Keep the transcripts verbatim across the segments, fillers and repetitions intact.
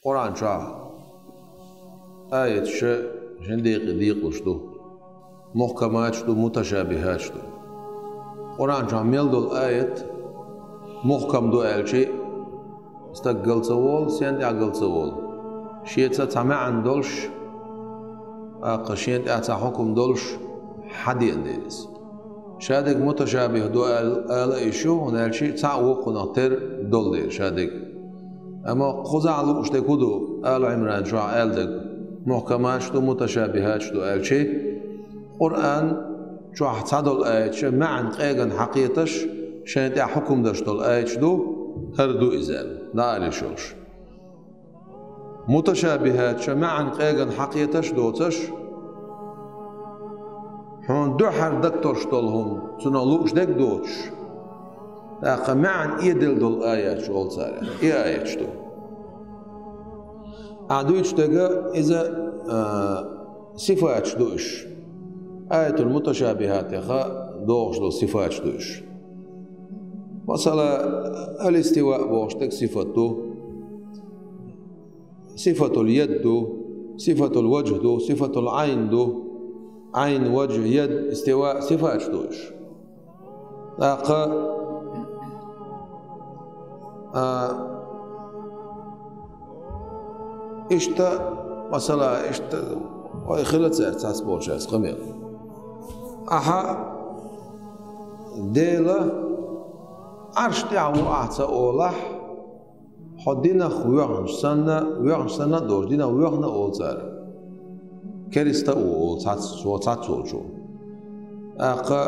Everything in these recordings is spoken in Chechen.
Къуръан чохь аяташ шин декъе декъалуш ду. Мухкаматаш ду, муташабихаташ ду. Къуръан чохь мел долу аят мухкам ду аьлчи, стаг гал ца волу, сен тӀехь гал ца волу. Шеца цхьа маьӀна долуш, тӀаккха шен тӀехь цхьа хьукум долуш хьадеана дела иза. Шадерг муташабих ду аьл-, ала а йиш ю, хӀунда аьлча цхьаъ вукхунах тера долу дела шадерг. Амма кхузахь лууш дерг хӀун ду, Ала Ӏимран чохь аьлла дерг, мухкаматаш ду, муташабихаташ ду аьлчи, Къуръан чохь цхьадолу аяташ маьӀна къеган хьакхеташ, шайн тӀехь хьукум даш долу аяташ ду, хӀара ду иза аьлла, дӀаала йиш йолуш. Муташабихаташ маьӀна къеган хьакхеташ доцуш, хьуна дуьххьара дагтош долу хӀума, цунах лууш дерг доцуш, тӀаккха маьӀна эделла долу аяташ олу цара, и аяташ ду. Ахьа дуьйцуш дерг иза, а, сифаташ ду уьш. Аятул муташабихатех догӀуш долу сифаташ ду уьш. Масала, ал-истива бохуш дерг сифат ду. Сифатул яд ду, сифатул ваджх ду, сифатул Ӏайн ду. Ӏайн, ваджх, яд, истива сифаташ ду уьш. ТӀаккха, а, иштта, масала, иштта, ой, хила цаьрца цхьацца болчаьрца къамел. Ахьа Дела Ӏарш тӀехь ву ахьа ца олахь, хьо динах воьхнаш санна, воьхнаш санна а доцуш, динах воьхна а олу цара. Кериста а ву олу цхьацца, цо цхьацца волчо. ТӀаккха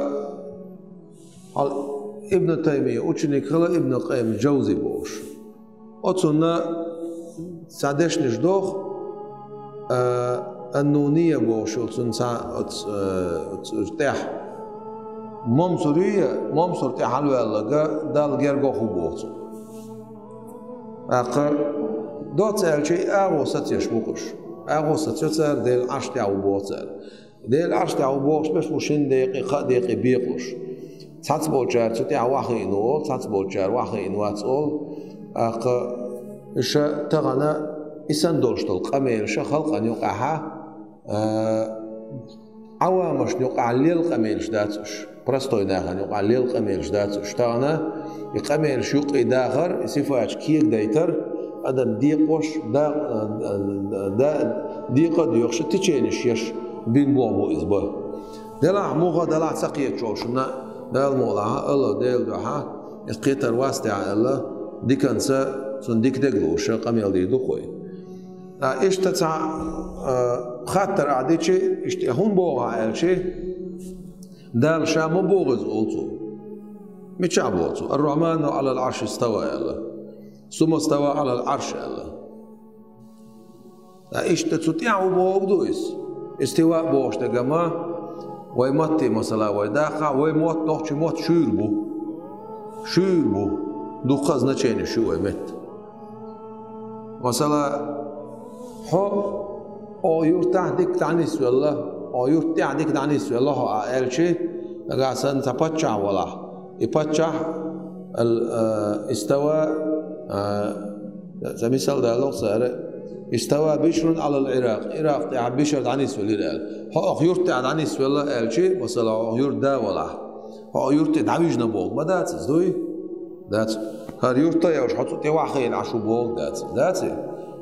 хьал Ибн Таймия ученик хила Ибн Къайим Джавзи бохуш. Оцунна цхьа дешнаш доху, а, Ан-Нуния бохуш йолу цунна цхьа оц-, а, оц-, оцу тӀехь. Момсур ю я, Момсур тӀе хьалаваьлларг Далла герга хӀу боху цо. ТӀаккха доцца аьлча, и агӀо сацош бу уьш. АгӀо сацо цара, Дела Ӏарш тӀехь ву боху цара. Дела Ӏарш тӀехь ву бохуш берш бу шина декъе, кхаа декъе бекъалуш. Цхьацца болчара цу тӀехь охьахиъна ву олу, цхьацца болчара охьахиъна вац олу. ТӀаккха иша тахана и санна долуш долу къамелаша халкъана юкъахьа, а, Ӏавамашна юкъахь лела къамелаш дац уьш, простой нахана юкъахь лела къамелаш дац уьш. Тахана и къамелаш юккъе дахар, и сифаташ кегадайтар, адам декъош, да-, да-, декъа а доьхуш, теченеш еш бина болх бу иза бан. Делахь муха, делахь ца кхеташ волу шуна, Дала мукъалахь, Аллах Делан дуьхьа, иза кхетар вац тӀехь аьлла, диканца цунна дика дерг лууш, къамел дийр ду кхуьй. Ткъа иштта цхьа, а, хаттар ахь дичи, иштта хӀунда боху ахь аьлчи, Дала ша ма боху иза олу цо. Мичахь боху цо? Ар-Рахьману Ӏалал Ӏарши става аьлла. Сумма става Ӏалал Ӏарш аьлла. Ткъа иштта цу тӀехь ву бохург ду иза. Истива бохуш дерг ма, вай матте, масала, вай даккхахь, вай мотт нохчийн мотт шуьйра бу. Шуьйра бу. Дуккха а значенеш ю вай метта. Масала, хьо, о, юьртахь дика дӀанисвелла, о, юьрта тӀехь дика дӀанисвелла хьо а аьлчи, нагахь санна цхьа паччахь валахь. И паччахь, ал-, а, истава, а, ца мисал даллалц цара, истава Бишрун Ӏалал Ӏиракъ, Ӏиракъ тӀехь Бишр дӀанисвелира аьлла. Хьо оха юьрта тӀехь дӀанисвелла аьлчи, масала, хьо оха юьрта да валахь. Хьо юьрта тӀе дӀавижна бохург ма дац иза, дуй? Дац. ХӀара юьрта а йолуш, хьо цу тӀе охьахиъна Ӏаш ву бохург дац. Дац?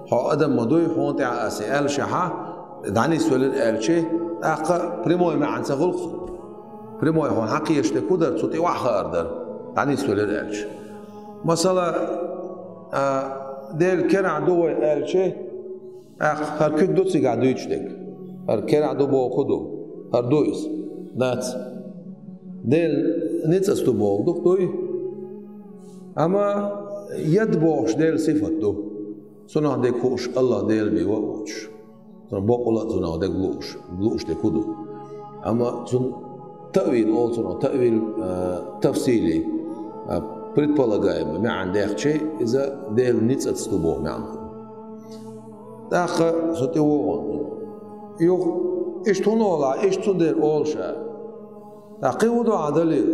Хьо адам ма дуй, хьуна тӀехь аса аьлла шахьа, дӀанисвелира аьлчи, тӀаккха прямой маьӀна ца хуьлу цунна. Прямой хьуна хьакхеташ дерг хӀун дара, цу тӀе охьахаар дара, дӀанисвелира аьлчи. Масала, а, Дела керахь ду вай аьлчи, тӀаккха хӀара куьг ду цигахь дуьйцуш дерг. ХӀара керахь ду боху ду. ХӀара ду иза. Дац. Дела ницкъаца ду боху ду-кх, дуй? Амма яд бохуш Делан сифат ду. Цунах дерг хууш Аллах Дела бен ва а воцуш. Цунах бакъволу а цунах дерг лууш, лууш дерг хӀун ду. Амма цунна таъвил олу цунах, таъвил, а, тафсили, а, предполагаемо маьӀна дехчи, иза Делан ницкъаца ду боху маьӀна хуьлу. ТӀаккха со тӀе вогӀун. Юха, иштта хӀун олахь, иштта цундела олу ша. ТӀаккха кхин хӀун ду хьан далил?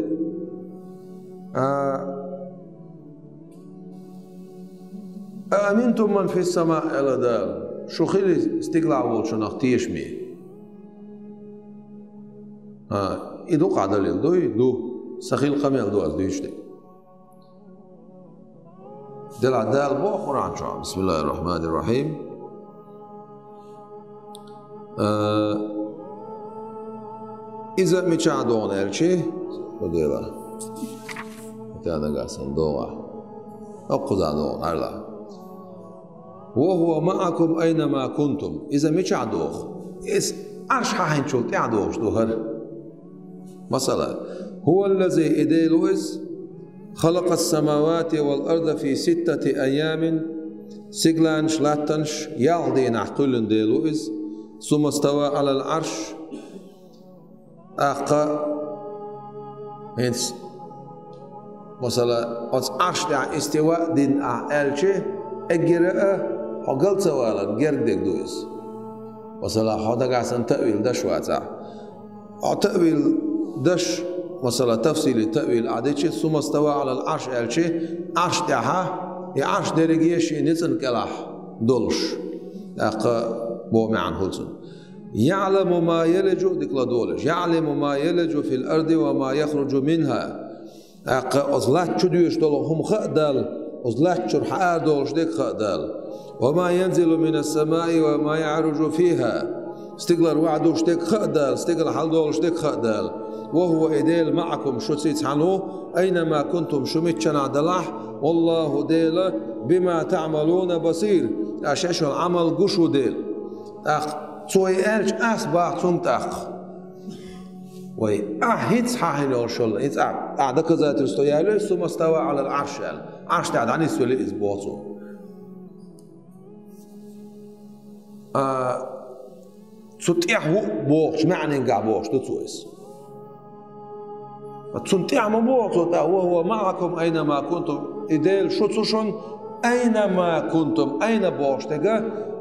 А, «أأمنتم من في السماء», аьлла Дала, шу хилий стигалахь волчунах тешаме? А, и ду къадалил, дуй? Ду. Са хила къамел ду аз дуьйцуш дерг. Делахь Дала боху Къуръан чохь, бисмиллахир-рахманир-рахим. А, иза мичахь догӀу аьлчи, хӀу дела. Тана гасан догӀа. Аккхуза догӀу, Алла. «وهو معكم أين ما كنتم». Иза мичахь догӀу? Иза Ӏарш хьахьинчул тӀаьхьа догӀуш ду хӀара. Масала, «هو الذي», и Дела ву иза, «خلق السماوات والأرض في ستة أيام», стигаланаш, латтанаш ялх дийнахь кхоьллина Дела ву иза, «ثم استوى على العرش». ТӀаккха хӀинца, масала, оцу Ӏарш тӀехь истива а дина ахь аьлчи, эггара а хьо гал ца валарна герга дерг ду иза. Масала, хьо дагахь санна таъвил даш вацахь. Хьо таъвил даш, масала, тафсили таъвил Ӏа дичи, «ثم استوى على العرش» аьлчи, Ӏарш тӀехьа, и Ӏарш дерриге шен ницкъан кӀелахь долуш. ТӀаккха боху маьӀна хуьлу цуьнан. «يعلم ما يلج», дика ладогӀалаш, «يعلم ما يلج في الأرض وما يخرج منها». ТӀаккха оцу латта чу доьшуш долу хӀума хаьа Далла, оцу латта чуьра хьан арадолуш дерг хаьа Далла. «وما ينزل من السماء وما يعرج فيها». Стигалара ваьӀдуш дерг хаьа Далла, стигала хьаладолуш дерг хаьа Далла. «وهو», и Дела, «معكم», шуца цхьаьна ву, «أين ما كنتم», шу миччанахь далахь, «والله», Дела, «بما تعملون بصير», ткъа шаьш йолу Ӏамал гуш ву Дела. ТӀаккха цо и аьлча, ас баха цунна тӀаккха. Вай, ахь хӀинца хьахьина йолуш йолу, хӀинца ахь, ахь доказательство яло, «ثم استوى على العرش» аьлла. Ӏарш тӀехь дӀанисвели иза боху цо. А, цу тӀехь ву бохучу маьӀненгахь бохуш ду цо иза. Цунна тӀехь ма боху цо тӀаккха: «وهو معكم أين ما كنتم». И Дела шу цу шун «أين ما كنتم», «أين» бохуш дерг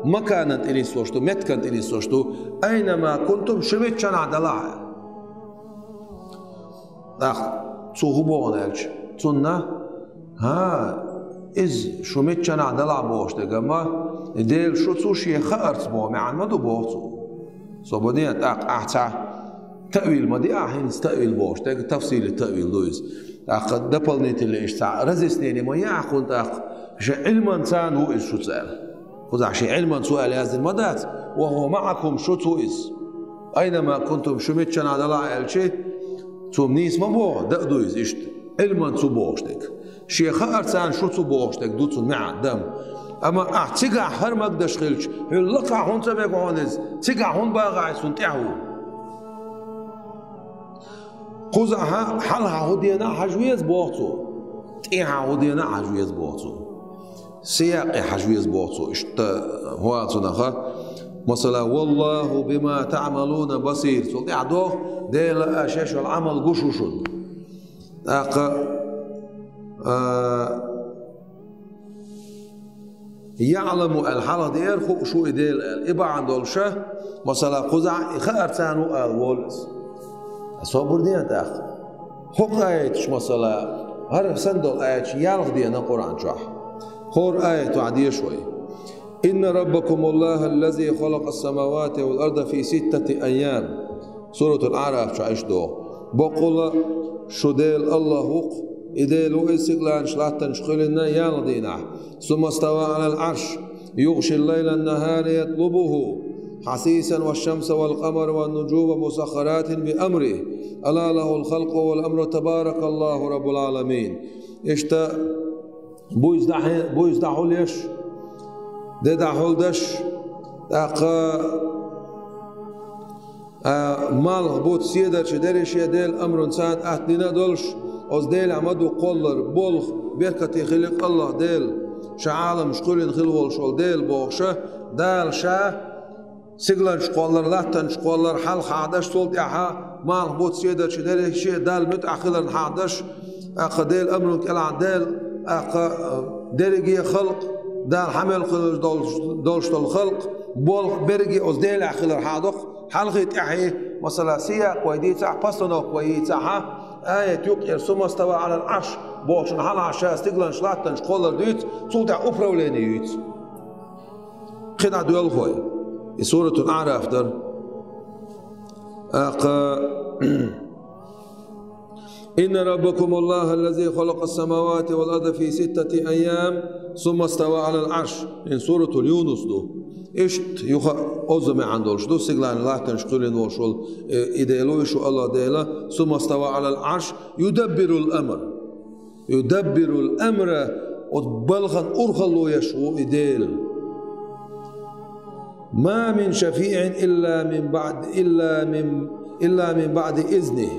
маканан тӀе нисвеш ду, меттиган тӀе нисвеш ду. «أين ما كنتم», шу миччанахь далахь. ТӀаккха цо хӀун боху аьлча, цунна, хӀа, иза шу миччанахь далахь бохуш дерг ма, Дела шу цу шен хаарца боху маьӀна ма ду боху цо. Со бан де, тӀаккха ахь цхьа таъвил ма де ахь хӀинца, таъвил бохуш дерг, тафсили таъвил ду иза. ТӀаккха дополнительно иштта цхьа разъяснение ма е ахь кхунна тӀаккха, шен Ӏилманца ву иза шуца аьлла. Кхузахь шен Ӏилманца ву аьлла яздина ма дац, «وهو معكم», шу цу иза. «أين ما كنتم», шу миччанахь далахь аьлчи, цо нийса ма боху, дан а ду иза иштта. Ӏилманца ву бохуш дерг. Шен хаарца шу цу бохуш дерг ду цунна маьӀна, дан. Амма ахь цигахь хӀара магадеш хилча, хьуьлла лакхахь хӀунда ца мега хьуна иза, цигахь хӀунда баха ахь, цунна тӀехь ву? Кхузахь хьалха хӀун дена а хьажа веза боху цо. ТӀехьа хӀун дена а хьажа веза боху цо. Сиякъе хьажа веза боху цо. Иштта хӀун аьлла цунах? Масала, «والله بما تعملون بصير». Цул тӀаьхьа доху: «Дела, аш шаьш йолу Ӏамал гуш ву шуна». ТӀаккха, а, «يعلم» аьлла хьалха деара, хууш ву и Дела аьлла. И бахьана долуша, масала, кхузахь и хаарца ву ала волу иза. Собар де тӀаккха. ХӀокху аяташ, масала, хӀара санна долу аяташ ялх дена Къуръан чохь. ХӀора аятехь деша вай: «إن ربكم الله الذي خلق السماوات والأرض في ستة أيام». Суратул АӀраф чохь иштта доху: «Баккъала шу Дела АллахӀ ву-кх, и Дела ву иза, стигаланаш, латтанаш кхоьллина ялх дийнахь. ثم استوى على العرش يغشي الليل النهار يطلبه حثيثا والشمس والقمر والنجوم مسخرات بأمره ألا له الخلق والأمر تبارك الله رب العالمين». Иштта буйза дӀахье-, буйза дӀахьулъеш, де дӀахьулдеш, тӀаккха, а, малх, буц седарчу дерриш а Делан амрунца атта дина а долуш, оцу Делехь ма ду кхоллар, болх, беркате хили-кх АллахӀ Дела, ша Ӏаламаш кхоьллина хила волуш волу Дела бохуша, Дала ша сигаланаш кхоллар, латтанаш кхоллар хьалха хьахадеш, цул тӀаьхьа малх, буц седарчу дерриш а Далла муьтӀахь хиларна хьахадеш, тӀаккха Делан амрун кӀелахь Дела, тӀаккха, а, дерриге а халкъ, Дала хьан мел хилар долуш, долуш долу халкъ, болх берриге а оцу Делехь хилар хьахадоккху, хьалхий тӀаьхьий, масала, сиякъ вай дийцахь, постановка вай йийцахьа, Аят юкъера «Сумма става Ӏалал Ӏарш» бохучун хьалха ша стигланаш латтанаш кхоллар дуьйцу, цул тӀаьхьа управление юьйцу. Кхин а доьлхой. И Суратул Аъраф дара. ТӀаккха: «Инна раббакумуллаху аллази халакъас самавати вал арда фи ситтати айям, сумма става Ӏалал Ӏарш». Ин Суратул Юнус ду. Иштта юха а озза маьӀна долуш ду, стигланаш латтанаш кхоьллина волуш волу, э, и Дела ву, и шу Аллах Дела, сумма става Ӏалал Ӏарш, юдаббирул амр. Юдаббирул амра, оцу балхан урхалло еш ву и Дела. Ма мин шафиӀин илла мин баъд-, илла мин, илла мин баъди изни.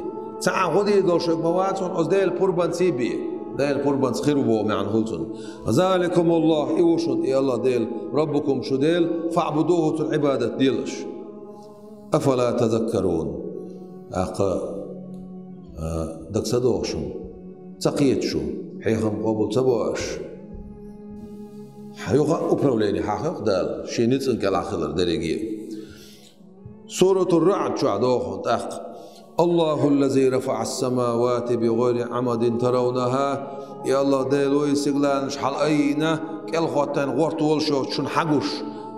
Цхьа а гӀо дийр долуш верг ма вац хьуна, оцу Делан пурбанций бен. Делан пурбанца хир ву боху маьӀна хуьлу цунна. Заликумуллах, и ву шуна и Аллах Дела, раббукум, шу Дела, фаъбудуху, цунна Ӏибадат делаш. Афала тазаккарун? ТӀаккха, а, дага ца догӀу шуна? Ца кхета шу? Хьехам къобал ца бо аша? Хьан юха а управление хьахоьху Дала, шен ницкъан кӀелахь хилар дерриге. Суратур Раъд чохь догӀу хьуна тӀаккха: «Аллаху аллази рафаъас самавати би гӀайри Ӏамадин таравнаха». И Аллах Дела ву, и стигланаш хьалаайина, кӀелхӀоттийна гӀортор йолуш йоцуш, шуна хьагуш,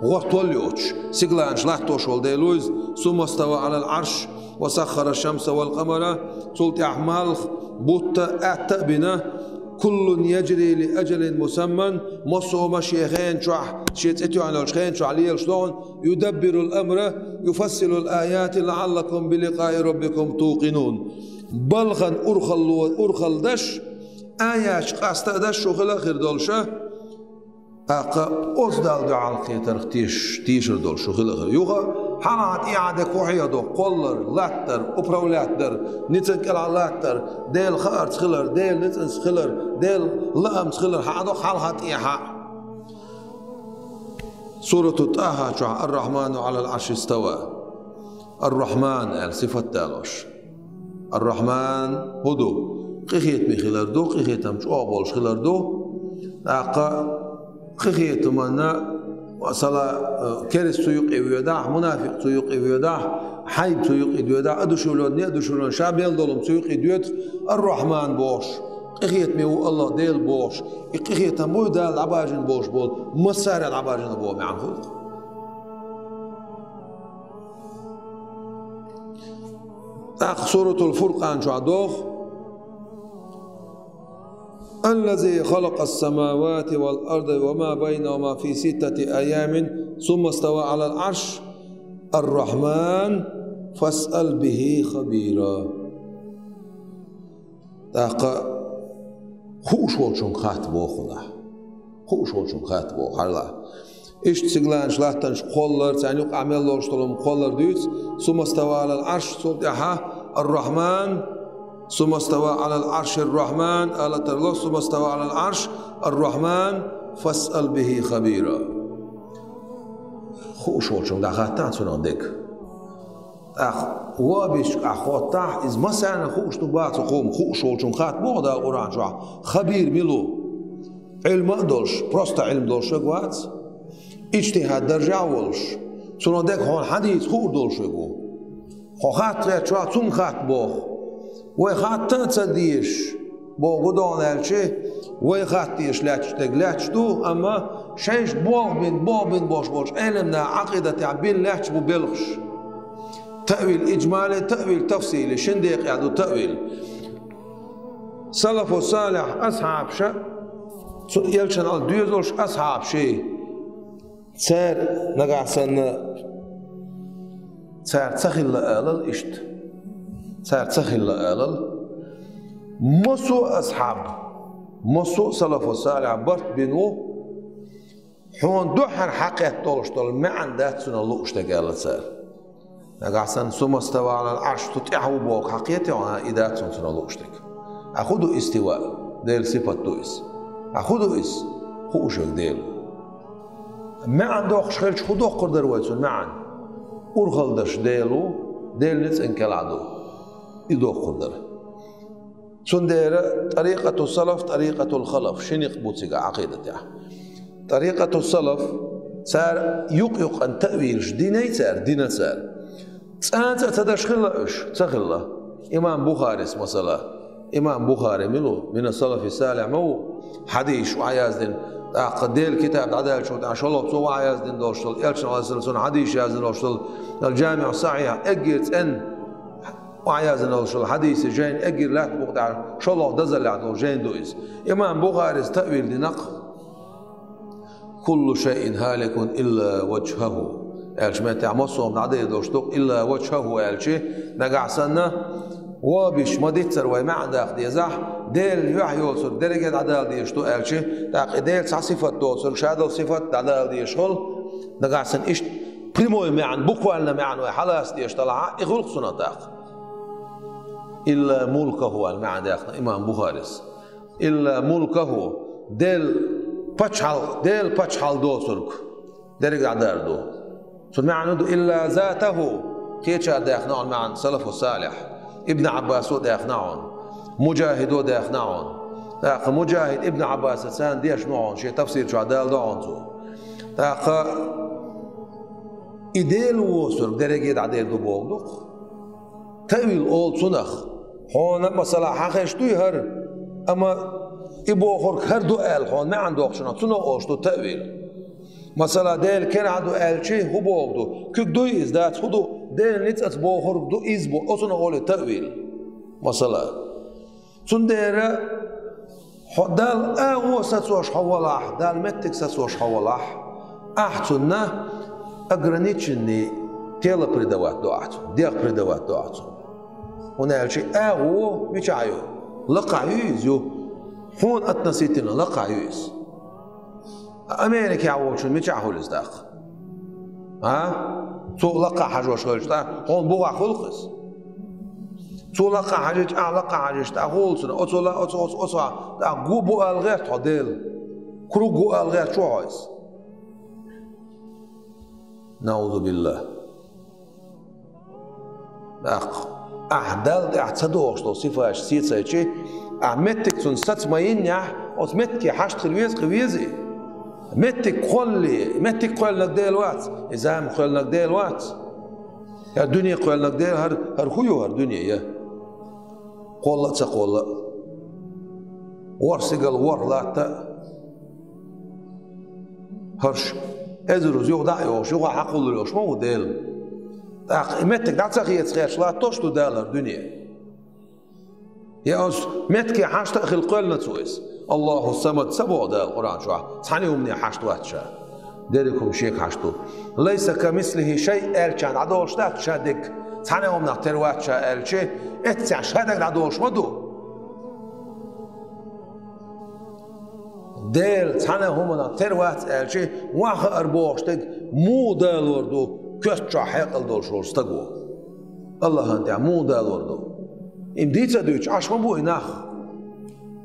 гӀортор йоцуш, стигланаш латтош волу Дела ву иза, сумма става Ӏалал Ӏарш, ва саххара шамса вал къамара, цул тӀаьхьа малх, бутт а, атта а бина, куллун яжри ли ажалин мусамман, массо а ма шен хена чохь, шен цӀе тоьхна йолчу хена чохь лелаш догӀу, юдаббирул амра, юфассилул аяти лааллакум би ликъаи раббикум тукъинун. Балхан урхалло-, урхалла даш, аяташ къаста а даш шу хила а хир долуша, тӀаккха оцу Далла дуьхьал кхетарх теш-, тешар долуш шу хила а хир. Юха хьалха тӀехьа дерг хӀун хьехадо: кхоллар, латтар, управлять дар, ницкъан кӀелахь латтар, Делан хаарца хилар, Делан ницкъанца хилар, Делан лаамца хилар хьадо хьалха тӀехьа. Сурату ТӀаха чохь: «Ар-Рахману Ӏалал Ӏарши става». Ар-Рахман аьлла сифат далош. Ар-Рахман хӀун ду? Къинхетаме хилар ду, къинхетам чӀогӀа болуш хилар ду. ТӀаккха къинхетаманна, масала, э, керста цу юкъе воьдахь, мунафикъ цу юкъе воьдахь, хьайба цу юкъе доьдахь, одушевлённый, неодушевлённый, ша мел долу цу юкъе доьду, Ар-Рахман бохуш. Къинхетаме ву Аллах Дела бохуш, и къинхетам буй Дала дӀабажийна болуш болу, массара а дӀабажийна боху маьӀна хуьлу. ТӀаккха Суратул Фуркъан чохь догӀу: «Аллази халакъас самавати вал арда ва ма байнахума фи ситтати айямин, сумма става Ӏалал Ӏарш, Ар-Рахман, фасъал бихи хабира». ТӀаккха хууш волчунга хатта боху нах. Хууш волчунга хатта боху хьарла. Иштта стигланаш латтанаш кхоллар, царна юкъахь мел лоруш долу кхоллар дуьйцу, сумма става Ӏалал Ӏарш, цул тӀаьхьа Ар-Рахман, сумма става Ӏалал Ӏаршир-Рахман, ала тарло, сумма става Ӏалал Ӏарш, Ар-Рахман, фасъал бихи хабира. Хууш волчунга дӀахатта цунах дерг. ТӀаккха вабишка ахь хоттахь, иза массарна хууш ду бац хӀума, хууш волчунга хатта боху Дала Къуръан чохь, хабир мила ву? Ӏилма а долуш, просто Ӏилма долуш верг вац, иджтихӀад даржехь а волуш, цунах дерг хьуна хьадийца хуур долуш верг ву. Хьо хатта хетчохь, цунга хатта боху. Вай хатта а ца дезаш, боху гу догӀна аьлчи, вай хатта дезаш лаьтташ дерг лаьтташ ду, амма шайша болх бина, болх бина болуш болчу Ӏеламнаха Ӏакъидатехь бина лаьтташ бу белхаш. Таъвил иджмали, таъвил тафсили, шин декъехь ду таъвил. Салафу салихь асхьабаша, цу элчанал доьзалш асхьабаший, цара нагахь санна, цара ца хилла алал иштта. Цара ца хилла алал. Массо а асхьаб, массо а салафу салихь барт бина ву, хьуна дуьххьара хьакхетта долуш долу маьӀна дац цунах лууш дерг аьлла цара. Нагахь санна, сумма става Ӏалал Ӏарш, цу тӀехь ву боху хьакхетий хьуна, и дац цунах лууш дерг. А хӀун ду истива? Делан сипат ду иза. А хӀун ду иза? Хууш верг Дела ву. МаьӀна доккхуш хилча, хӀун доккхур дара вай цуьнан маьӀна? Урхалла даш Дела ву, Делан ницкъан кӀелахь ду. И доккхур дара. Цундела тӀарикъату салаф, тӀарикъатул халаф, ши некъ бу цига Ӏакъидатехь. ТӀарикъату салаф, цара юкъ-юкъан таъвилаш динай цара, дина цара. ЦӀа-цӀа ца даш хилла уьш? Ца хилла. Имам Бухарис, масала, Имам Бухари мила ву, мина салафи салихь ма ву, хьадисаш охьаяздина, тӀаккха Делан китаб дӀадаьллачул тӀехьагӀа шолгӀа цо охьаяздина долуш долу, Элчан, Ӏалайхиссалам, хьадисаш яздина долуш долу, ал-ДжамиӀу Сахьихь, эггара цӀена охьаяздина долуш долу хьадисийн жайна, эггара лаьттан букъа тӀехь шолгӀа дазаллехь долу жайна ду иза. Имам Бухарис таъвил дина-кх: «Куллу шайин халикун илла ваджхаху», аьллачу меттехь, массо а хӀума дӀадер долуш ду-кх, «илла ваджхаху» аьлча, нагахь санна, вабиш ма-диццара вай маьӀна даккха дезахь, Делан юьхь йоцург дерриге а дӀадала дезаш ду аьлча, тӀаккха и Делан цхьа сифат доцург, шадолу сифат дӀадала дезаш хуьлу, нагахь санна иштта прямой маьӀна, буквально маьӀна вай хьалаца дезаш делахь а, и хуьлу-кх цунах тӀаккха. «Илла мулкаху», аьлла маьӀна даьккхина имам Бухарис. «Илла мулкаху», Делан пачхьал-, Делан пачхьалкх доцург дерриг а дӀадер ду. Цуьнан маьӀна ду: «Илла затаху», кхечара даьккхина хьуна маьӀна салафу салихь, Ибн Ӏаббасо а даьккхина хьуна, Муджахидо а даьккхина хьуна. ТӀаккха Муджахид Ибн Ӏаббаса царна дешна ду хьуна, шен тафсир чохь даладо хьуна цо. ТӀаккха и Дела воцург дерриге а дӀадер ду бохург ду-кх. Таъвил олу цунах. Хьуна, масала, хьан хезаш дуй хӀара, амма и бохург хӀара ду аьлла, хьуна маьӀна доккхучунах, цунах олуш ду таъвил. Масала, Делан керахь ду аьлча, хӀун бохург ду? Куьг дуй иза, дац, хӀун ду? Делан ницкъаца бохург ду иза бо, оцунах олу таъвил. Масала. Цундела хьо Далла агӀо сацош хьо валахь, Далла меттиг сацош хьо валахь, ахь цунна ограниченный тело придавать до ахь цунна, дегӀ придавать до ахь цунна. ХӀунда аьлча агӀо мичахь ю? Лакхахь ю иза, ю. Хьуна относительно лакхахь ю иза. Америкехь волчун мичахь хуьлу иза тӀаккха? А? Цо лакхахь хьажош хилча, тӀаккха хьуна бухахь хуьлу-кх иза. Цо лакхахь хьажийча, ахь лакхахь хьажийча, тӀаккха хӀун хуьлу цунах? Оцо ла-, оцо, оцо, оцо, тӀаккха го бу ала гӀерта хьо Дела. Круг го ала гӀерта чу хьо иза. Наузубиллах. ТӀаккха ахь Далла тӀехь ца догӀуш долу сифаташ сецайчи, ахь меттиг цунна саца ма йиннехь, оцу меттиге хьашт хила веза, кхин везий? Меттиг кхоллале, меттиг кхоьллинарг Дела вац, и зама кхоьллинарг Дела вац. ХӀара дуьне кхоьллинарг Дела, хӀара, хӀара хӀун ю хӀара дуьне, я? Кхолла а ца кхолла а. ВорхӀ стигал, ворхӀ латта а. ХӀорш эзар руза юха дӀа а йогӀуш, юха хьакхоллалуш ма ву Дела. ТӀаккха и меттиг дӀа ца хеца хеташ латтош ду Дала хӀара дуьне? Я оцу меттиге хьашт а хила кхоьллина цо иза? Аллаху Самад ца боху Дала Къуръан чохь, цхьана а хӀумане хьашт вац ша. Дерриг хӀума шега хьашт ду. Лайса камислихи шай аьллачарна дӀадолуш дац ша дерг, цхьана а хӀуманах тера вац ша аьлча, эццехь ша дерг дӀадолуш ма ду. Дела цхьана а хӀуманах тера вац аьлча, ваха ара бохуш дерг муха далор ду, коьрта чохь хьекъал долуш волчу стаго? Аллахьан тӀехь муха далор ду? Им дийца а дуьйцуш Ӏаш ма бу и нах.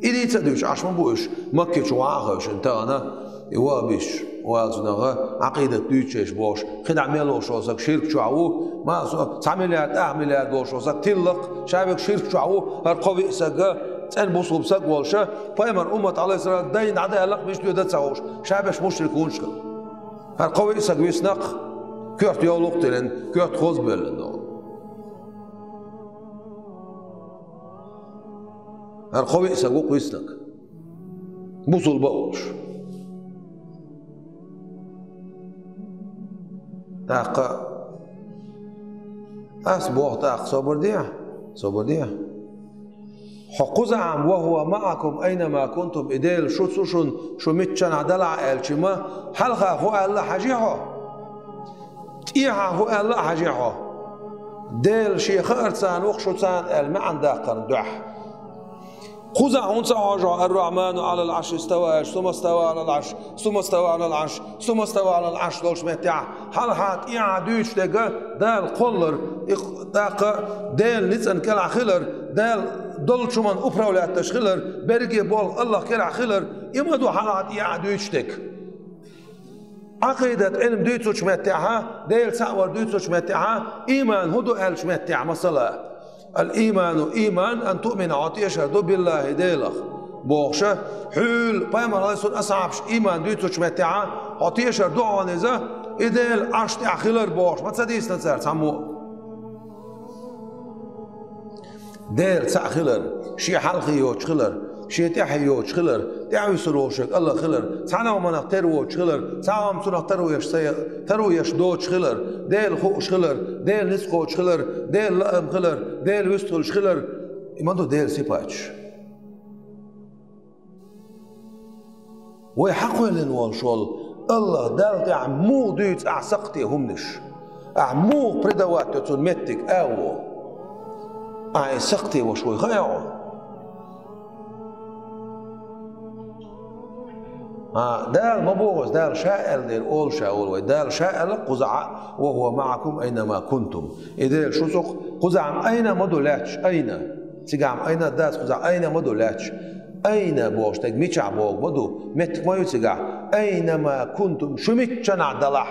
И дийца а дуьйцуш Ӏаш ма бу уьш, Макке чу ван а хевшина тахана, и вахӀабисташ, валцунагӀа Ӏакъидат дуьйцуш бохуш, кхидӀа мел волуш волу стаг ширк чохь ву, ма со, цхьа миллиард, ах миллиард волуш волу стаг тиллакх, ша верг ширк чохь ву, хӀара кхо виъ стаг, цӀена бусулба стаг волуша, пайхамар уммат, Ӏалайхиссалам, дайна дӀадаьллакх, мича доьду ца хууш, ша берш мушрик хӀунчаш хила. ХӀара кхо виъ стаг виснакх, коьрта йовлакх а тиллина, коьрта хоза боьллина догӀу. ХӀара кхо виъ стаг ву-кх виснарг. Бусулба а волуш. ТӀаккха ас боху тӀаккха, собар де, собар де. Хьо кхузахь ма, «Ва хӀува маӀакум айна ма кунтум», и Дела шу цу шун, шу миччанхьа далахь аьлча ма, хьалха хӀун аьлла хьажий хьо? ТӀехьа хӀун аьлла хьажий хьо? Дела шен хаарца ву-кх шу царна аьлла маьӀна даккхарна дуьхьа. Кхузахь хӀунда ца хьожу хьо: «Ар-Рахьману Ӏалал Ӏарш истава», аьлча, «Сумма става Ӏалал Ӏарш, сумма става Ӏалал Ӏарш, сумма става Ӏалал Ӏарш» долчу меттехь, хьалха тӀехьа дуьйцуш дерг Дала кхоллар, и тӀаккха Делан ницкъан кӀелахь хилар, Дала долчу хӀуманна управлять деш хилар, берриге болх Аллахь кӀелахь хилар, и ма ду хьалха тӀехьа дуьйцуш дерг. Ӏакъидат Ӏилма дуьйцучу меттехьа, Дела цхьаъ вар дуьйцучу меттехьа, ийман хӀун ду аьллачу меттехь, масала, «Ал-ийману ийман ан туъмина», хьо тешар ду, «биллахьи», Делах, бохуша, хьуьлла пайхамар, Ӏалайхиссалам, асхьабаш ийман дуьйцучу меттехьа, хьо тешар ду хьуна иза, и Дела Ӏарш тӀехь хилар бохуш, ма ца дийцина цара цхьаммо а. Дела цхьаъ хилар, шен хьалхе йоцуш хилар, шен тӀаьхье йоцуш хилар, тӀаьхьа вуьсур волу шега АллахӀ хилар, цхьана а хӀуманах тера воцуш хилар, цхьа а хӀума цунах таро еш ца, таро еш доцуш хилар, Дела хууш хилар, Дела ницкъ кхочуш хилар, Дела лаам хилар, Дела вуьстуш хилар, и ма ду Делан сипаташ. Вай хьакхоьллина волуш волу АллахӀ Далла тӀехь муха дуьйцу ахь сакхте хӀуманаш? Ахь муха предавать до цунна меттиг агӀо? Ахь и сакхте ваша вай хаьа хьо? А, Дала ма боху аса, Дала ша аьлла дера олуш а волу вай. Дала ша аьлла кхузахь а: «Ва хӀува маӀакум айна ма кунтум». И Дела шу цу кхузахь айна ма ду лаьтташ, айна. Цигахь айна дац, кхузахь айна ма ду лаьтташ. Айна бохуш дерг мичахь боху ма ду, меттиг ма ю цигахь. Айна ма кунтум, шу миччанахь далахь.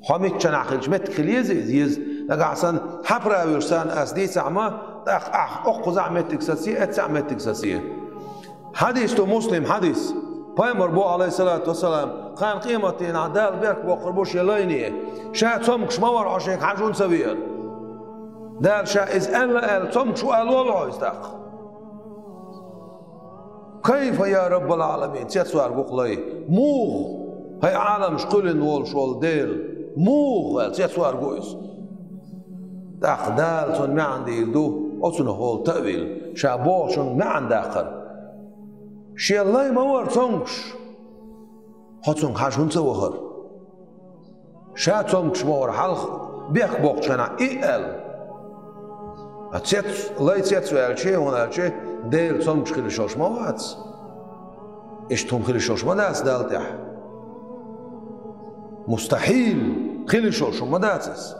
Хьо миччанахь хилча меттиг хила еза иза, еза. Нагахь санна хьан правилаш санна ас дийцахь ма, тӀаккха ахь оккхузахь меттиг сацае, эццахь меттиг сацае. Хьадис ду, Муслим хьадис. Пайхамар боху, Ӏалайхиссалату вассалам, кхана къематдийнахь Дала беркат боккхур бу шен лайне. Ша цомгуш ма вара хьо шега хьажа хӀунда ца веара? Дала ша иза аьлла аьлла, цомгуш ву ала волу хьо иза тӀаккха? «Кайфа, я Раббал Ӏаламин?» — цецваьрг ву-кх лай. «Муха, хӀай Ӏаламаш кхоьллина волуш волу Дела? Муха?» — аьлла, цецваьрг ву иза. ТӀаккха Дала цунна маьӀна дийр ду, оцунах волу таъвил, ша бохучунна маьӀна даккхар. Шен лай ма вара цомгуш, хьо цунга хьажа хӀунда ца вахара? Ша цомгуш ма вара хьалха, бехк боккхучу хенахь и аьлла. А цец-, лай цецваьлча, хӀунда аьлча Дела цомгуш хила йиш йолуш ма вац. Иштта хӀума хила йиш йолуш ма дац Далла тӀехь. Мустахьил, хила йиш йолуш хӀума ма дац иза.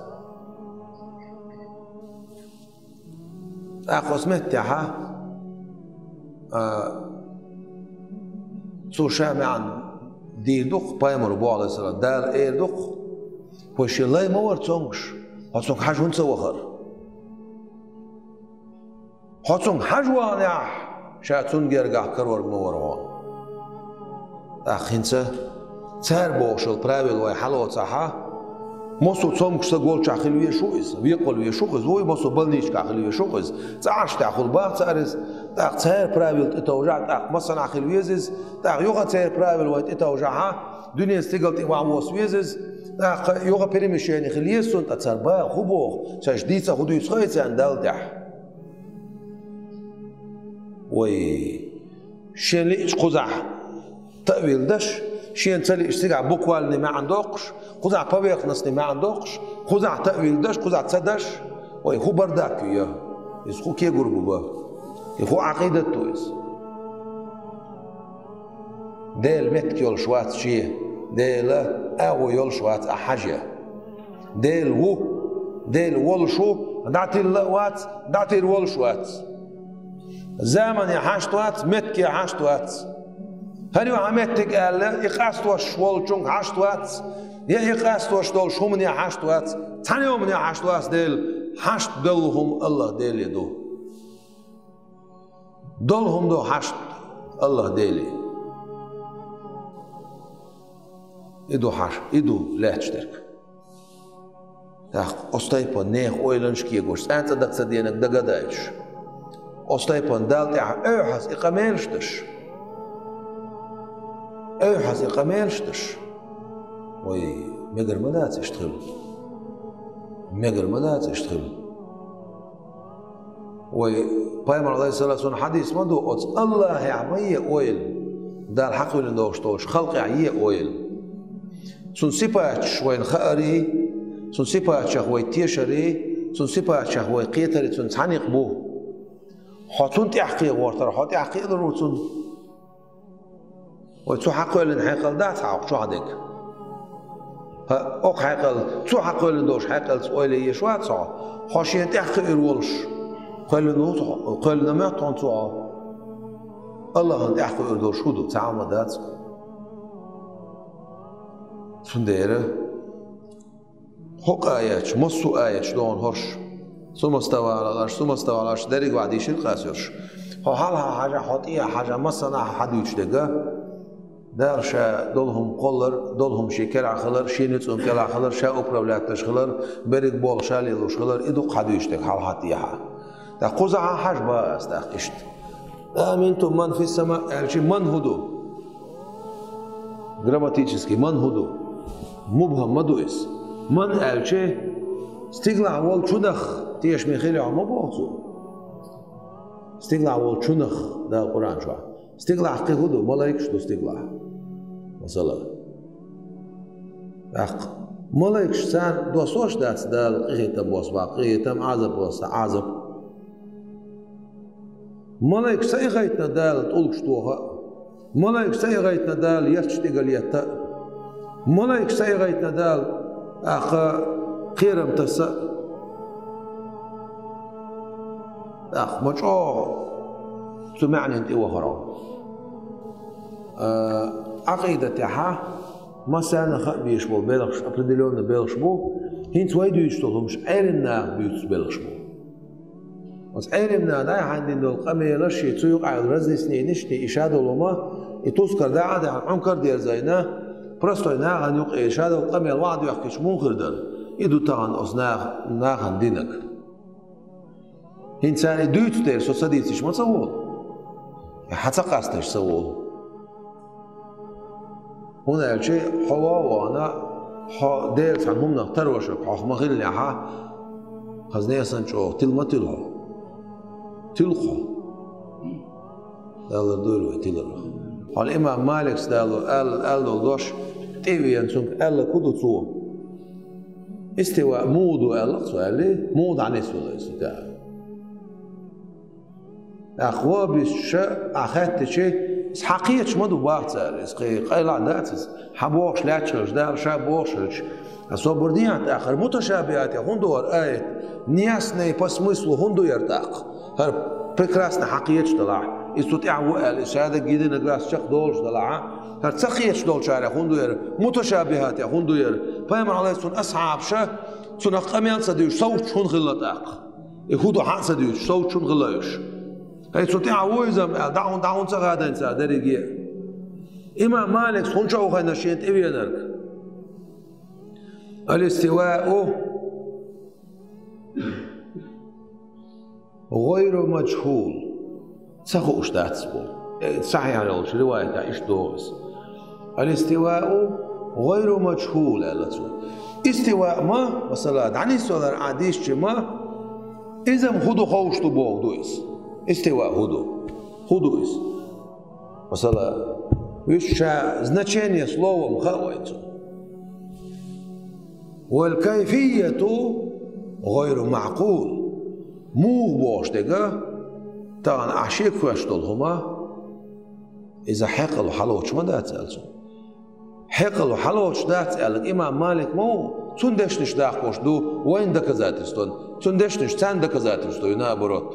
ТӀаккха оцу меттехь, а, цо ша маьӀна дийр ду-кх, пайхамар боху, Ӏалайхиссалам, Дала эр ду-кх: «Вай шен лай ма вара цомгуш, хьо цунга хьажа хӀунда ца вахара? Хьо цунга хьажа ваханехь, ша цунна гергахь карорг ма вара хьо». ТӀаккха хӀинца цара бохуш йолу правила вай хьалоцахь, массо а цомгуш стаг волчохь хила везаш ву иза, векъал везаш ву-кх иза, вуй, массо а больничкахь хила везаш ву-кх иза, цӀахьаш тӀехь хула бах цара иза, тӀаккха цара правила тӀетовжахь, тӀаккха массанхьа хила веза иза, тӀаккха юха цара правила вай тӀетовжахь, дуьненан стигала тӀе ваха воса веза иза, тӀаккха юха перемещение хила еза цунна, ткъа цара баха хӀун боху, цаьрша дийца хӀун дуьйцу хаьий царна Далла тӀехь? Вай, шен лиъчу кхузахь таъвил даш, шена ца лиъчу цигахь буквальный маьӀна доккхуш, кхузахь поверхностный маьӀна доккхуш, кхузахь таъвил даш, кхузахь ца даш, вай, хӀун бардак ю я? Иза хӀун кегар бу ба? И хӀун Ӏакъидат ду иза? Дела меттиг йолуш вац шен, Дела агӀо йолуш вац ахь хьажа. Дела ву, Дела волуш ву, дӀатилла а вац, дӀатир волуш вац. Замане хьашт вац, меттиге хьашт вац. ХӀара ю хьан меттиг аьлла, и къастош волчунга хьашт вац, я и къастош долуш хӀумане хьашт вац, цхьана а хӀумане хьашт вац Дела, хьашт долу хӀума АллахӀ Деле ду. Долу хӀума ду хьашт АллахӀ Деле. И ду хьаш-, и ду лаьтташ дерг. ТӀаккха оцу тайпана нехан ойланаш кегош, цӀенна цӀа дага ца денаг дага а даьлча, оцу тайпана Далла тӀехь оьхьаз и къамелаш даш, оьхьаз и къамелаш даш, вай, мегар ма дац иштта хила. Мегар ма дац иштта хила. Вай, пайхамар, Ӏалайхиссалату вассалам, хьадис ма ду, оцу АллахӀехь ма е ойла, Дала хьакхоьллина долуш долчу халкъехь е ойла. Цуьнан сипаташ вайна хаарий, цуьнан сипаташах вай тешарий, цуьнан сипаташах вай кхетарий цуьнан цхьаьна некъ бу. Хьо цунна тӀаьхьакхе гӀортар, хьо тӀаьхьакхиалур ву цунна. Вай, цу хьакхоьллина хьекъал дац хьан окху чохь дерг? ХӀа, окху хьекъал, цу хьакхоьллина долуш хьекъалца ойла еш вац хьо? Хьо шена тӀаьхьакхиир волуш кхоьллина ву хьо, кхоьллина моьтту хьуна цо хьо? АллахӀана тӀаьхьакхиир долуш хӀун ду? Цхьа а хӀума дац. Цундела хӀокху аяташ, массо а аяташ догӀу хӀорш. Сумма става Ӏалал Ӏарш, сумма става Ӏалал Ӏарш, дерриг а ваьхьа дийшира-кх ас уьш. Хьо хьалха хьажахь, хьо тӀехьа хьажахь, массанхьа хьадуьйцуш дерг, Дала ша долу хӀума кхоллар, долу хӀума шен керахь хилар, шен ницкъан кӀелахь хилар, ша управлять деш хилар, берриг болх ша лелош хилар, и ду-кх хьадуьйцуш дерг хьалха тӀехьа. ТӀаккха кхузахьа хьажа ба ас тӀаккха иштта. «أأمنتم من في السماء» аьлча, ман хӀун ду? Грамматически ман хӀун ду? Мубхам ма ду иза. Ман аьлча, стигалахь волчунах тешаме хилийта ма боху цо. Стигалахь волчунах, Дала Къуръан чохь. Стигалахь кхин хӀун ду? Малайкаш ду стигалахь. Масала. ТӀаккха малайкаш, царна доссош дац Дала къинхетам босса бакъ къинхетам, Ӏазап босса Ӏазап? Малайкаш ца ихайтина Дала тӀулгаш тоха а? Малайкаш ца ихайтина Дала етташ тӀе галетта а? Малайкаш ца ихайтина Дала тӀаккха кхерам тасса а? ТӀаккха ма чӀогӀа цу маьӀнина тӀе вахара. А, Ӏакъидатехьа массарна а хаа безаш болу белхаш, определённый белхаш бу, хӀинца вай дуьйцуш долу хӀумаш Ӏелам наха дуьйцу белхаш бу. Оцу Ӏелам наха дӀай-хьайн дина долу къамелаш, и цу юкъахь йолу разъяснениш, и ша долу хӀума, и тускар дӀа а даьхна, Ӏункар а дерзийна, простой нахана юкъа и ша долу къамел охьадоьхкича муха хир дара? И ду тахана оцу наха, нахана динарг. ХӀинца цара и дуьйцу дела, со ца дийцича ма ца волу? Я хьан ца къасташ ца волу? ХӀунда аьлча хьо ван а вахана, хьо Дела цхьана хӀуманах тарошург хьох ма хиллехьа, хаза несан чӀогӀа тила ма тилла хьо. Тилла хьо. Дала лардойла вай тиларх. Хьуна имам Маликс Дала аьлла, аьлла долу дош тӀе а веана, цуьнга аьлларг хӀун ду цо? Истива муха ду аьлла цо аьлла, муха дӀанисвелла иза тӀе? ТӀаккха ван а бисча, ахь хаьттича, иза хьан кхеташ ма ду бах цара, иза кхин къайлах дац иза, хьан бохуш лаьтташ хилча, Дала ша бохуш хилча. Ткъа собар дехьа тӀаккха, хӀара муташабихӀате хӀун ду хӀара аят? Неясный по смыслу хӀун ду хӀара тӀаккха? ХӀара прекрасно хьан кхеташ далахь, иза цу тӀехь ву аьлла, иза шадерг гидина гас чекхдолуш далахь, хӀара ца кхеташ долчарех хӀун ду хӀара? МуташабихӀате хӀун ду хӀара? Пайхамар, Ӏалайхиссалам, асхьабаша цунах къамел ца дуьйцуш, совцуш хӀунда хилла тӀаккха? И хӀун ду хьан а ца дуьйцуш, совцуш хӀунда хилла уьш? ХӀай, цу тӀехь ву иза-м аьлла, дӀа хӀунда, дӀа хӀунда ца хадийна цара дерриге а? Имам Маликс хӀунда чӀогӀа хайна шена тӀе веанарг? Алистивау гӀойру мажхӀул. Ца хууш дац боху. Э, сахьихь йолчу риваятехь иштта догӀу иза. Алистивау гӀойру мажхӀул аьлла цо. Истива ма, масала, дӀанисвалар а дийшча ма, иза-м хӀун ду ховш ду боху ду иза. Истива хӀун ду? ХӀун ду иза? Масала, вуьш ша значение слова-м хаьа вайн цунна. Вал кайфияту гӀойру маъкъул. Муха бохуш дерг, тахана ахь шега хоьттуш долу хӀума, иза хьекъало хьалоцуш ма дац аьлла цо. Хьекъало хьалоцуш дац аьлларг имам Малик ма ву, цуьнан дешнаш даккхош ду вайн доказательстван, цуьнан дешнаш царна доказательство ю, наоборот.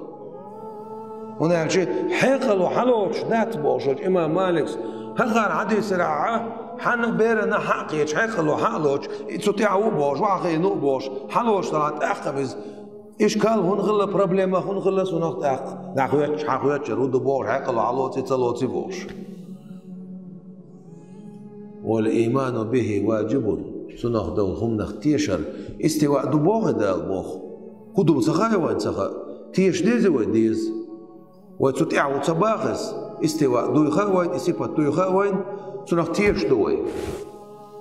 ХӀунда аьлча хьекъало хьалоцуш дац бохуш волчу имам Маликс, хӀокхара хьадийцарехь а, хьанна а берана а хьан а кхеташ, хьекъало хьан а лоцуш, и цу тӀехь ву а бохуш, вахахийна а бохуш, хьалоцуш далахь тӀаккха иза, ишкал хӀунда хилла, проблема хӀунда хилла цунах тӀаккха, дӀахоьттуш, хьан хоьттучуьра хӀун ду бохуш, хьекъало хьалоций, ца лоций бохуш. Вал ийману бихи ваджибун. Цунах долу хӀуманах тешар. Истива ду боху Дала боху? ХӀун ду ца хаьа вайн, ца хаьа? Теша деза вай, деза. Вай цу тӀехь ву ца боху иза? Истива дуй хаьа вайн, и сипат дуй хаьа вайн, цунах теша ду вай.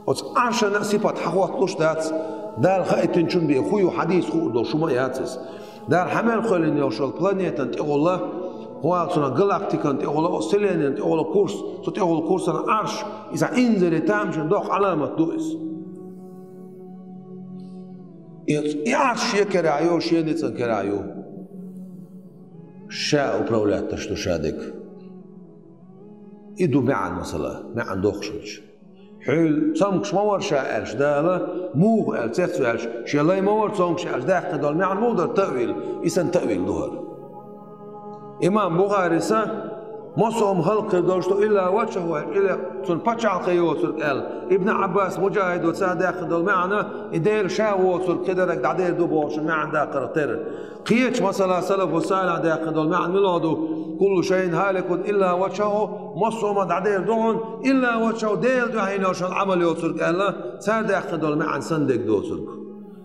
Оцу Ӏаршана а сипат хьахӀотталуш дац, Дала хаийтинчун бен хӀун ю хьадийца хуур долуш хӀума а яц иза. Дала хьан мел кхоьллина йолуш йолу планетан тӀехула, хӀун аьлла цунах, галактикан тӀехула, оцу вселеннайна тӀехула курс, цу тӀехула курсан Ӏарш, иза инзаре тамашийна доккха Ӏаламат ду иза. И, и Ӏарш шен кара ю, шен ницкъан кара ю. Ша управлять деш ду ша дерг. И ду маьӀна, масала, маьӀна дохуш хилча. Хьуьлла цомгуш ма вара ша аьлча, Дала муха аьлла цецваьлча, шен лай ма вара цомгуш аьлча, даьккхина долу маьӀна муха дара, таъвил, и санна таъвил ду хӀара. Имам Бухарис а, массо а хӀума хӀаллакьхир долуш ду илла ваджхӀу, илла цуьнан пачхьалкхе йоцург аьлла. Ибн Ӏаббас, Муджахьидо цара даьккхина долу маьӀна, и Дела ша воцург кхидерг дӀадер ду бохучун маьӀна даккхарх тера. Кхечу, масала, салафу салихь даьккхина долу маьӀна мила ду: «Куллу шайин хӀаликун илла ваджхӀаху», массо а хӀума дӀадер ду хьуна, илла ваджхӀаху, Дела дуьхьийна йолуш йолу Ӏамал йоцург аьлла, цара даьккхина долу маьӀна санна дерг доцург.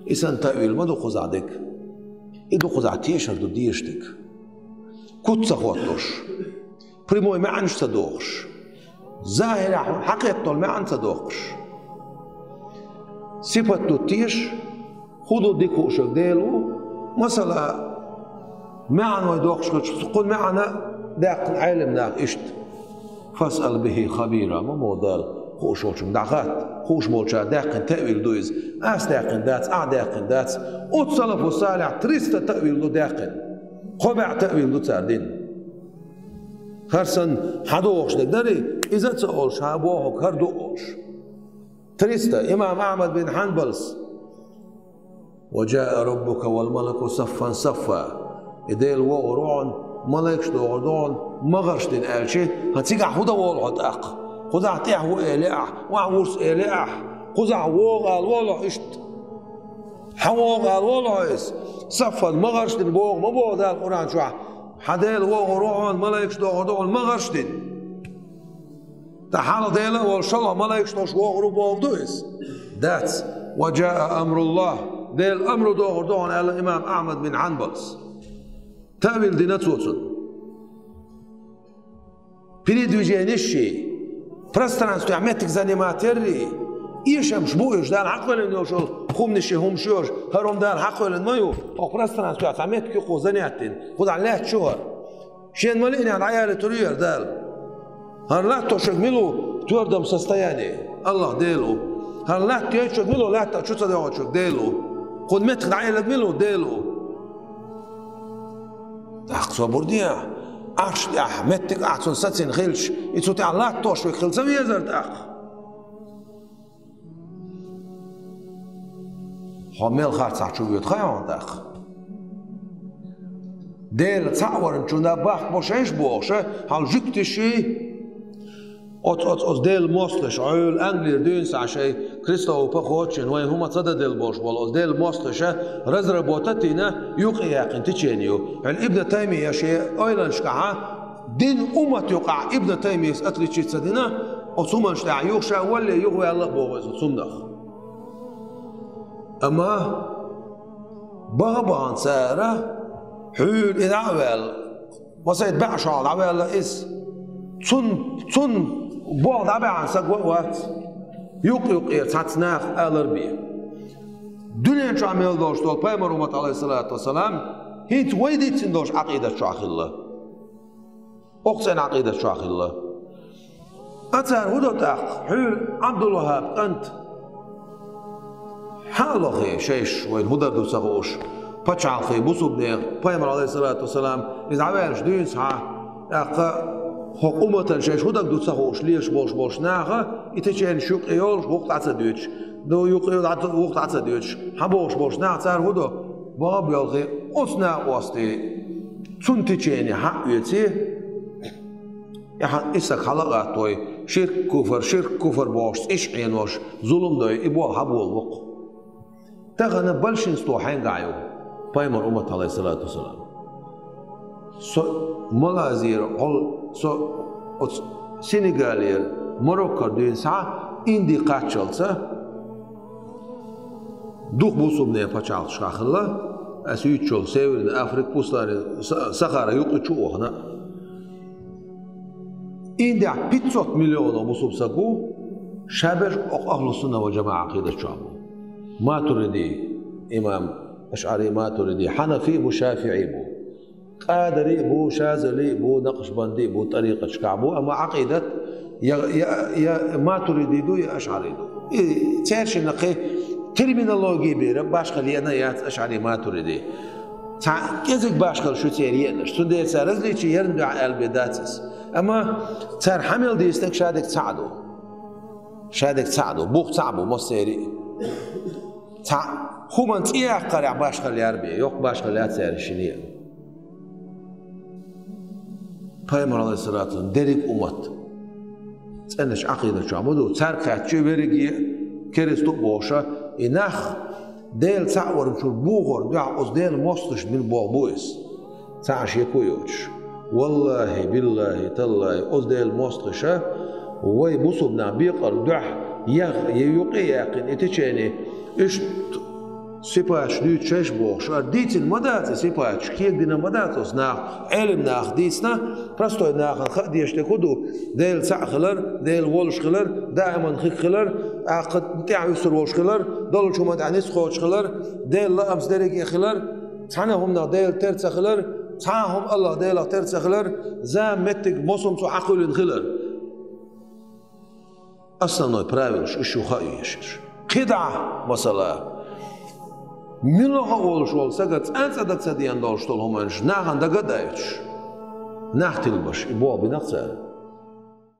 И санна таъвил ма ду кхузахь дерг. И ду кхузахь тешар ду дезаш дерг. Куц ца хоттуш, прямой маьӀанаш ца дохуш, захӀирехь хьакхетта долу маьӀна ца дохуш. Сипат ду теша, хӀун ду дика хууш верг Дела ву, масала, маьӀна вай дохуш хилча, кхунна маьӀна а даьккхина Ӏелам наха иштта. «Фасъал бихи хабира», ма мо Дала, хууш волчуьнга дӀахатта, хууш болчара даьккхина таъвил ду иза. Ас даьккхина дац, ахь даьккхина дац. Оцу салафу салихь триста таъвил ду даьккхина. Кхо бӀе таъвил ду цара дина. ХӀара санна хьан дохуш дерг дарий, иза а ца олуш, хьан бохург хӀара ду олуш. Триста, имам Ахьмад бин Хьанбалс: «Ва джаа раббука вал малаку саффан саффа». И Дела вогӀур ву хьуна, малайкаш догӀур ду хьуна, магӀарш дина аьлчи, хӀан цигахь хӀун дан волу хьо тӀаккха? Кхузахь тӀехь ву элий ахь, охьа вурс элий ахь, кхузахь вогӀу ала волу хьо иштта? Хьан вогӀу ала волу хьо иза? Саффан магӀарш дина боху ма боху Дала Къуръан чохь? Хьан Дела вогӀур ву хьуна, малайкаш догӀур ду хьуна магӀарш дина. Ткъа хьалха Дела а волуш, шолгӀа малайкаш долуш вогӀур ву бохург ду иза? Дац. «Ва джаа амруллахь», Делан амру догӀур ду хьуна, аьлла имам Ахьмад бин Хьанбалс. Таъвил дина цо цунна. Передвижениш ши, пространствехь меттиг занимать ярри, эшамаш бу уьш, Дала хьакхоьллина йолуш йолу хӀуманаш ши, хӀумаш йоьш, хӀара хӀума Дала хьакхоьллина ма ю, хӀокху пространствехь цхьа меттиг юкъо занять дина, кхузахь лаьтташ ю хӀара. Шен ма лиънехь дӀаяьллитур яра Дала. ХӀара латтош верг мила ву? Твердом состоянии. Аллах Дела ву. ХӀара латта йойтуш верг мила ву? Латта чу ца догӀуш верг Дела ву. Кхунна меттиг дӀаелларг мила ву? Дела ву. ТӀаккха собар де, Ӏарш тӀехь меттиг ахь цунна сацийна хилча, и цу тӀехь латтош верг хила ца везара тӀаккха? Хьо мел харцахь чу воьду хаьий хьуна тӀаккха? Дела цхьаъ варна чу наб бахка бо шайш бохуша, хьал жуьгтиш ший? Оцу, оцу, оцу Делан мостагӀаша, Ӏуьйла Англера дуьйна схьа шайн крестовый поход шина, вайн хӀума ца дан делла болуш болу оцу Делан мостагӀаша разработать а дина, юкъаяьккхина течение ю. Хьуьлла Ибн Таймия шен ойланашкахьа, дин уммат юкъахь Ибн Таймияс отличиться дина, оцу хӀуманаш тӀехь юха ша валле юхаваьлла а боху иза оцу хӀуманах. Амма баха-бахана цара хьуьйла и дӀа а ваьлла, масайта баьӀ шолгӀа дӀаваьлла иза. Цун, цун болх дӀабаьхьна саг ван а вац. Юкъ-юкъера цхьацца наха алар бен. Дуьнен чохь мел долуш долу пайхамар уммат, алейхиссалату вассалам, хӀинца вай дийцина долуш Ӏакъидат чохь хилла. Окху цӀена Ӏакъидат чохь хилла. А цара хӀун до тӀаккха? Хьуьлла Ӏабдул-ВахӀаб кӀант. Хьан а лохе шайш вайна хӀун дар ду ца хууш, пачхьалкхе бусурбанех, пайхамар, алейхиссалату вассалам, иза дӀаваьллаш дуьйна схьа, тӀаккха хӀокху умматан шайш хӀун даг ду ца хууш лелаш болуш болуш наха, и теченеш юкъе йолуш, вукху дӀа ца доьдуш, ну, юкъе йолу дӀа ца, вукху дӀа ца доьдуш, хьан бохуш болуш наха цара хӀун до? Баба йолхе, оцу накъостий, цунна течене хьан а оьций, и хьан, и саг хьала а гӀаттой, ширк, куфар, ширк, куфар бохуш, цӀиш Ӏенош, зулам дой, и болх хьан болу вокху? Тахана большинство хьаьнгахь ю? Пайхамар уммат, алейхиссалату вассалам. Со Малайзера, хьол, со оцу Сенегалера, Мароккора дуьйна схьа, Инди кхаччалца, дукха бусурбанех пачхьалкхашкахь хилла, ас юьйцучул Северная Африка, Пустыня, Са-, Сахара юкъа чу а вахана. Индехь пятьсот миллионов бусурба саг ву, шаберш окху ахлу сунна вал джамаӀа Ӏакъидат чохь бу. Матуриди имам, ашъари матуриди, хьанафи бу, шафиӀи бу. Къадари бу, шазали бу, накъшбанди бу, тӀарикъаташкахь бу, амма Ӏакъидат я, я, я матуриди ду, я ашъари ду. И цаьршинна кхин терминологи бера башхалла еана яц ашъари матуриди. Цхьа кӀезиг башхалла шу церан еанаш. Цундела цара различие ярна дуьхьа аьлла бен дац иза. Амма цара хьан мел дийцинарг шадерг цхьаъ ду. Шадерг цхьаъ ду. Бух цхьаъ бу массеран а. Цхьа хӀуманна цӀе яккхарехь башхалла яр бен. Йоккха башхалла яц цаьршинна а. Пайхамар, алейхиссалату вассалам, дерриг уммат цӀеначу Ӏакъидат чохь ма ду, цаьрга хаьттича верриге а керста а бохуша, и нах Дела цхьаъ варна чуьра бохорна дуьхьа оцу Делан мостагӀаша бина болх бу иза. Цхьа а шеко а йоцуш. Валлахи, биллахи, таллахи, оцу Делан мостагӀаша вай бусурба нах бекъарна дуьхьа, я, я юкъе а яьккхина и течение, иштта Сипаташ дуьйцуш шаьш бохуш, ара дийцина ма дац и сипаташ, кегадина ма дац оцу наха. Ӏелам наха дийцина, простой нахана хаа дезаш дерг хӀун ду? Дела цхьаъ хилар, Дела волуш хилар, даиман хих хилар, тӀаккха тӀаьхьа вуьсур волуш хилар, долчу хӀуманна тӀехь ницкъ кхочуш хилар, Делан лаамца дерриге хилар, цхьана а хӀуманах Дела тера ца хилар, цхьа а хӀума АллахӀ Делах тера ца хилар, зама, меттиг, мосум цо хьакхоьллина хилар. Основной правилаш уьш ю хаа езаш. КхидӀа, масала, муьлхха а волуш волу стага цӀанцӀа дан ца дезаш долуш долу хӀуманаш нахана дага а даийтуш, нах тилбаш, и болх бина-кх цара.